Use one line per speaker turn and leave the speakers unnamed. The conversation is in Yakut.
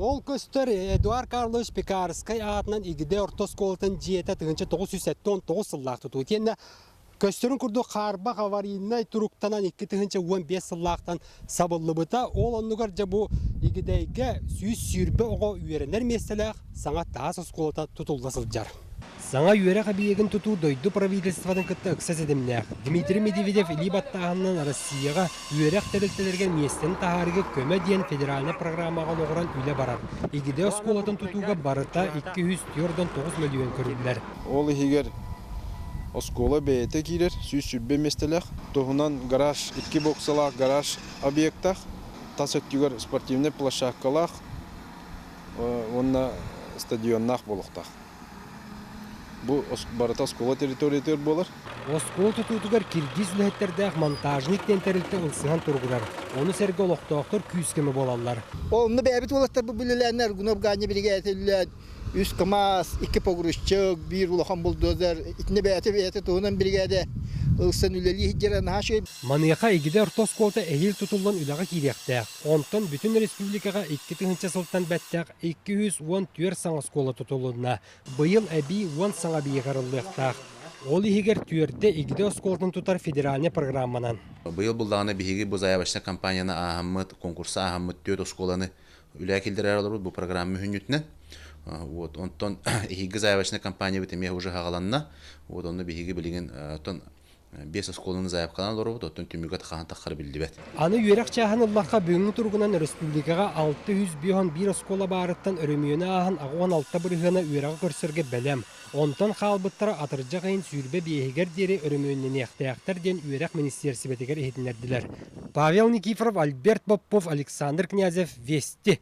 Ол көстөр Эдуард Карлович Пекарскай аатынан Игидэ орто оскуолатын дьиэтэ 1979 сыллаах тутуу. Итиэннэ көстөрүн курдук хаарбах аварийнай туруктанан 2015 сыллаахтан сабыллыбыта. Ол оннугар дьэ бу Игидэйгэ 120 оҕо үөрэнэр миэстэлээх саҥа таас оскуолата тутулла сылдьар. Саҥа үөрэх эбийиэгин тутуу дойду правительствотын кытта ыкса ситимнээх. Дмитрий Медведев илии баттааһынынан Россияҕа үөрэх тэрилтэлэригэр миэстэни таһаарыыга көмө диэн федеральнай программаҕа олоҕуран үлэ барар. Игидэ оскуолатын тутууга барыта 249 мөлүйүөн көрүллэр.
Ол иһигэр оскуола бэйэтэ киирэр, 120 миэстэлээх. Туһунан гараж, икки боксалаах гараж объектаах, тас өттүгэр спортивнай площадкалаах уонна стадионнаах буолуохтаах. Бу барыта оскуола территориятыгар буолар.
Оскуола тутуутугар киргиз үлэһиттэрдээх монтажник диэн тэрилтэ ылсыһан туругурар. Ону сэргэ олохтоохтор күүс-көмө буолаллар.
Онно бэйэбит уолаттарбыт үлэлээннэр, Аргунов Ганя биригээдэтэ үлэлээн, үс КАМАЗ, икки погрузчик, биир улахан бульдозер, итиннэ бэйэтэ бэйэтэ туһунан биригээдэ ылсан үлэлии сылдьара наһаа үчүгэй.
Маныаха Игидэ орто оскуолата эһиил тутуллан үлэҕэ киириэхтээх. Онтон бүтүн республикаҕа 2000 сылтан бэттэх 214 саҥа оскуола тутулунна. Быйыл эбии уон саҥа эбийиэк арыллыахтаах. Ол иһигэр түөрдэ Игидэ оскуолатын тутар федеральнай программанан.
Быйыл буллаҕына биһиги бу заявочнай компанияны ааһаммыт, конкурса ааһаммыт түөрт оскуоланы үлэҕэ киллэрэр олорбут бу программа үһүнньүтүнэн. Вот, онтон эһиги заявочнай компаниябыт эмиэ уже хаҕаланна. Вот, онно биһиги билигин оттон биэс оскуоланы заявкалаан олоробут, оттон түмүгэ хаһан таххара биллибэт.
Аны үөрэх чааһын ыллахха, бүгүҥҥү туругунан өрөспүүбүлүкэҕэ 651 оскуола баарыттан өрөмүөнү ааһан 86 бырыһыана үөрэҕи көрсөргө бэлэм. Онтон хаалбыттара атырдьах ыйын сүүрбэ биэһигэр диэри өрөмүөннэниэхтээхтэр диэн үөрэх министиэрсибэтигэр иһитиннэрдилэр. Павел Никифоров, Альберт Попов, Александр Князев, Вести.